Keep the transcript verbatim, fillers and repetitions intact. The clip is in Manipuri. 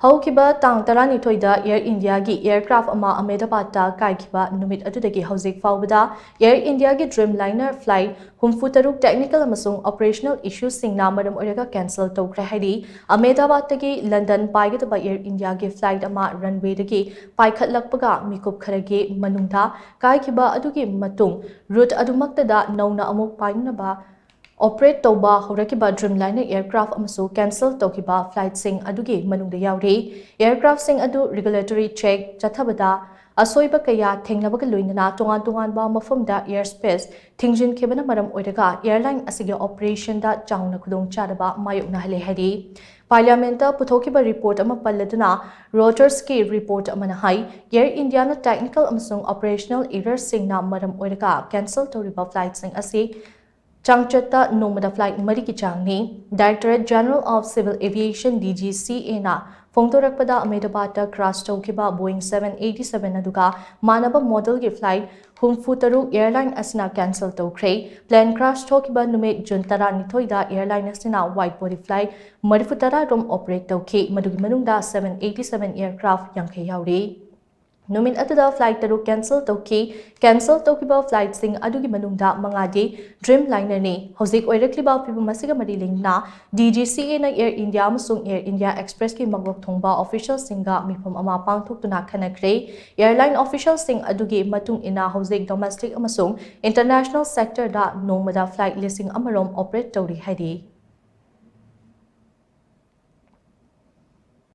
ꯍꯧꯈꯤꯕ ꯇꯥꯡ ꯇꯔꯥꯅꯤꯊꯣꯏꯗ Air Indiaꯒꯤ aircraft ꯑꯃ ꯑꯍꯃꯦꯗꯥꯕꯥꯗꯇ ꯀꯥꯏꯈꯤꯕ ꯅꯨꯃꯤꯠ ꯑꯗꯨꯗꯒꯤ ꯍꯧꯖꯤꯛ ꯐꯥꯎꯕꯗ Air Indiaꯒꯤ Dreamliner flight ꯍꯨꯝꯐꯨꯇꯔꯨꯛ technical ꯑꯃꯁꯨꯡ operational issueꯁꯤꯡꯅ ꯃꯔꯝ ꯑꯣꯏꯔꯒ cancel ꯇꯧꯈ꯭ꯔꯦ ꯍꯥꯏꯔꯤ꯫ ꯑꯍꯃꯦꯗꯥꯕꯥꯗꯇꯒꯤ ꯂꯟꯗꯟ ꯄꯥꯏꯒꯗꯕ Air Indiaꯒꯤ flight ꯑꯃ runwayꯗꯒꯤ ꯄꯥꯏꯈꯠꯂꯛꯄꯒ ꯃꯤꯀꯨꯞ ꯈꯔꯒꯤ ꯃꯅꯨꯡꯗ ꯀꯥꯏꯈꯤꯕ ꯑꯗꯨꯒꯤ ꯃꯇꯨꯡ route ꯑꯗꯨꯃꯛꯇꯗ ꯅꯧꯅ ꯑꯃꯨꯛ ꯄꯥꯏꯅꯅꯕ operate ꯇꯧꯕ ꯍꯧꯔꯛꯈꯤꯕ Dreamliner aircraft ꯑꯃꯁꯨ cancel ꯇꯧꯈꯤꯕ flightꯁꯤꯡ ꯑꯗꯨꯒꯤ ꯃꯅꯨꯡꯗ ꯌꯥꯎꯔꯤ꯫ Aircraftꯁꯤꯡ ꯑꯗꯨ regulatory check ꯆꯠꯊꯕꯗ ꯑꯁꯣꯏꯕ ꯀꯌꯥ ꯊꯦꯡꯅꯕꯒ ꯂꯣꯏꯅꯅ ꯇꯣꯉꯥꯟ ꯇꯣꯉꯥꯟꯕ ꯃꯐꯝꯗ airspace ꯊꯤꯡꯖꯤꯟꯈꯤꯕꯅ ꯃꯔꯝ ꯑꯣꯏꯔꯒ airline ꯑꯁꯤꯒꯤ operationꯗ ꯆꯥꯎꯅ ꯈꯨꯗꯣꯡꯆꯥꯗꯕ ꯃꯥꯌꯣꯛꯅꯍꯜꯂꯦ ꯍꯥꯏꯔꯤ꯫ Parliamentꯇ ꯄꯨꯊꯣꯛꯈꯤꯕ report ꯑꯃ ꯄꯜꯂꯗꯨꯅ Reutersꯀꯤ report ꯑꯃꯅ ꯍꯥꯏ, Air Indiaꯅ technical ꯑꯃꯁꯨꯡ operational errorꯁꯤꯡꯅ ꯃꯔꯝ ꯑꯣꯏꯔꯒ cancel ꯇꯧꯔꯤꯕ flightꯁꯤꯡ ꯑꯁꯤ ꯆꯥꯡꯆꯠꯇ ꯅꯣꯡꯃꯗ flight ꯃꯔꯤꯒꯤ ꯆꯥꯡꯅꯤ꯫ Directorate General of Civil Aviation, DGCAꯅ ꯐꯣꯡꯗꯣꯔꯛꯄꯗ ꯑꯍꯃꯦꯗꯥꯕꯥꯗꯇ crash ꯇꯧꯈꯤꯕ Boeing seven eighty seven ꯑꯗꯨꯒ ꯃꯥꯟꯅꯕ modelꯒꯤ flight ꯍꯨꯝꯐꯨꯇꯔꯨꯛ airline ꯑꯁꯤꯅ cancel ꯇꯧꯈ꯭ꯔꯦ꯫ Plane crash ꯊꯣꯛꯈꯤꯕ ꯅꯨꯃꯤꯠ June ꯇꯔꯥꯅꯤꯊꯣꯏꯗ airline ꯑꯁꯤꯅ wide body flight ꯃꯔꯤꯐꯨꯇꯔꯥ ꯔꯣꯝ operate ꯇꯧꯈꯤ, ꯃꯗꯨꯒꯤ ꯃꯅꯨꯡꯗ seven eighty seven aircraft ꯌꯥꯡꯈꯩ ꯌꯥꯎꯔꯤ꯫ ꯅꯨꯃꯤꯠ ꯑꯗꯨꯗ flight ꯇꯔꯨꯛ cancel ꯇꯧꯈꯤ꯫ Cancel ꯇꯧꯈꯤꯕ flightꯁꯤꯡ ꯑꯗꯨꯒꯤ ꯃꯅꯨꯡꯗ ꯃꯉꯥꯗꯤ Dreamlinerꯅꯤ꯫ ꯍꯧꯖꯤꯛ ꯑꯣꯏꯔꯛꯂꯤꯕ ꯐꯤꯚꯝ ꯑꯁꯤꯒ ꯃꯔꯤ ꯂꯩꯅꯅ DGCAꯅ Air India ꯑꯃꯁꯨꯡ Air India Expressꯀꯤ ꯃꯀꯣꯛ ꯊꯣꯡꯕ officialꯁꯤꯡꯒ ꯃꯤꯐꯝ ꯑꯃ ꯄꯥꯡꯊꯣꯛꯇꯨꯅ ꯈꯟꯅꯈ꯭ꯔꯦ꯫ Airline officialꯁꯤꯡ ꯑꯗꯨꯒꯤ ꯃꯇꯨꯡ ꯏꯟꯅ ꯍꯧꯖꯤꯛ domestic ꯑꯃꯁꯨꯡ international sectorꯗ ꯅꯣꯡꯃꯗ flight ꯂꯤꯁꯤꯡ ꯑꯃ ꯔꯣꯝ operate ꯇꯧꯔꯤ ꯍꯥꯏꯔꯤ꯫